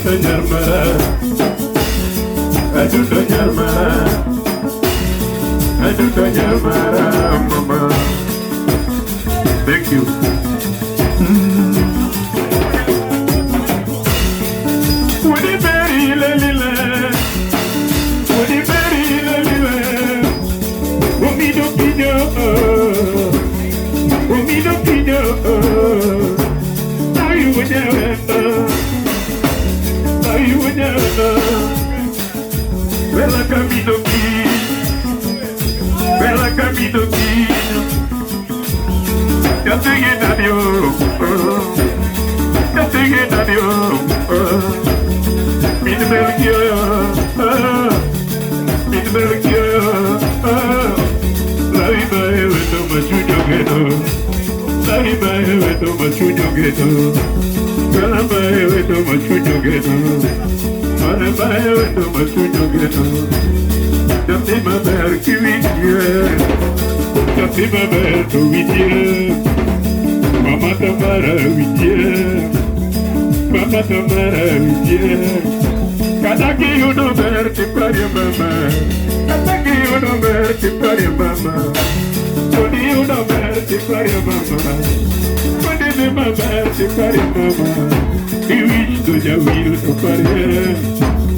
Adundo nyarmara, adundo nyarmara, adundo nyarmara, mama. Thank you. Bela caminho aqui, bela caminho aqui, já tenho dario, já tenho dario, me belgia, me belgia, lai vai veto machujo gedo, lai vai veto machujo gedo, bela vai veto machujo gedo.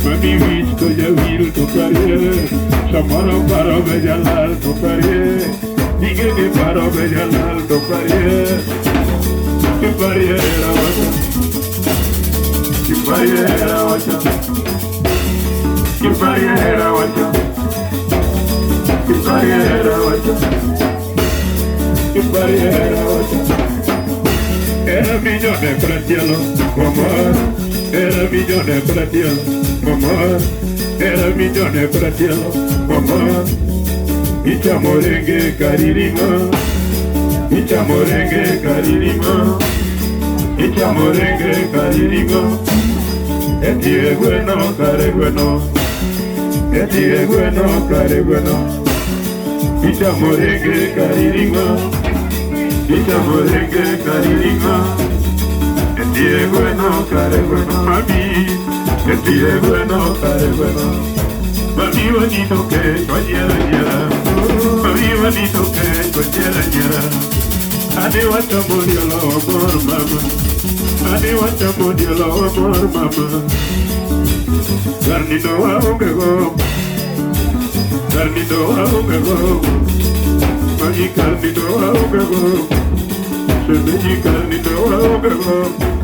Mami visto ya viro tocaré, Samaro paro bejalal tocaré, Nigene paro bejalal tocaré, Kipariera wacha, Kipariera wacha, Kipariera wacha, Kipariera wacha, Kipariera wacha. Era millones para el cielo, mamá, era millones para el cielo. Mamá, era millones para el cielo, mamá. Ichamorengue caririma, ichamorengue caririma, ichamorengue caririma. Eti es bueno, care bueno, eti es bueno, care bueno. Ichamorengue caririma, ichamorengue caririma. Eti es bueno, care bueno, mami. Eti es bueno, care bueno. Mami bonito que cualquiera quiera. Mami bonito que cualquiera quiera. Ade wacha murió lo amor, mamá. Ade wacha murió lo amor, mamá. Carnito aunque go. Carnito aunque go. Mami carnito aunque go. Se me carnito aunque go.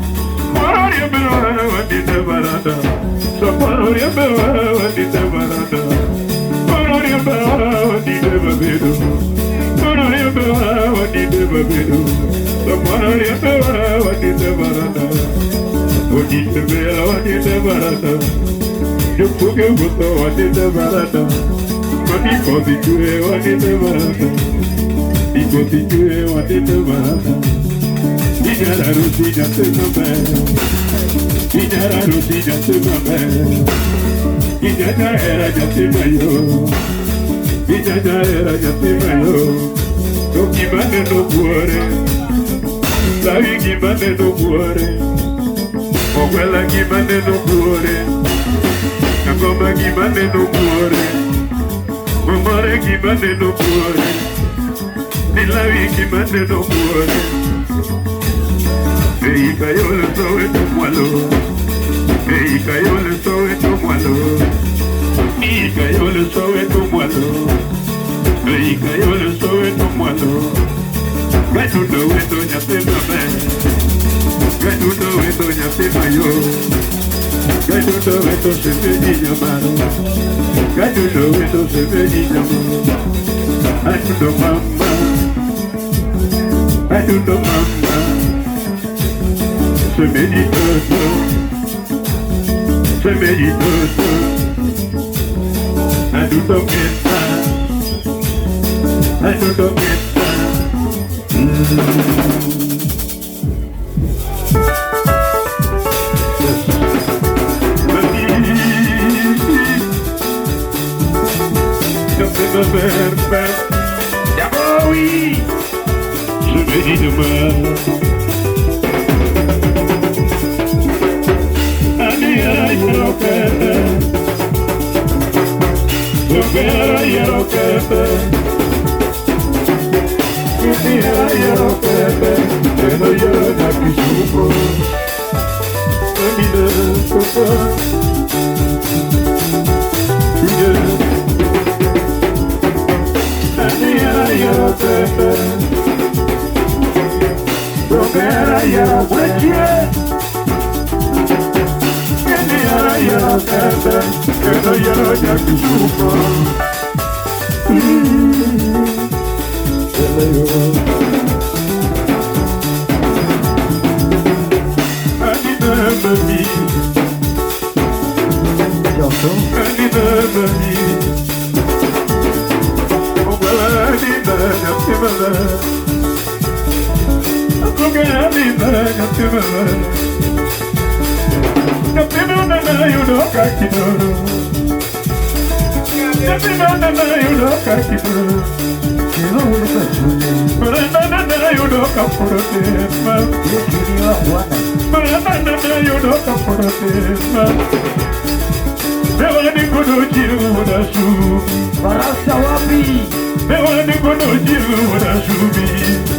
Barasa wapi?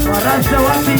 Barasa wapi?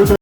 Para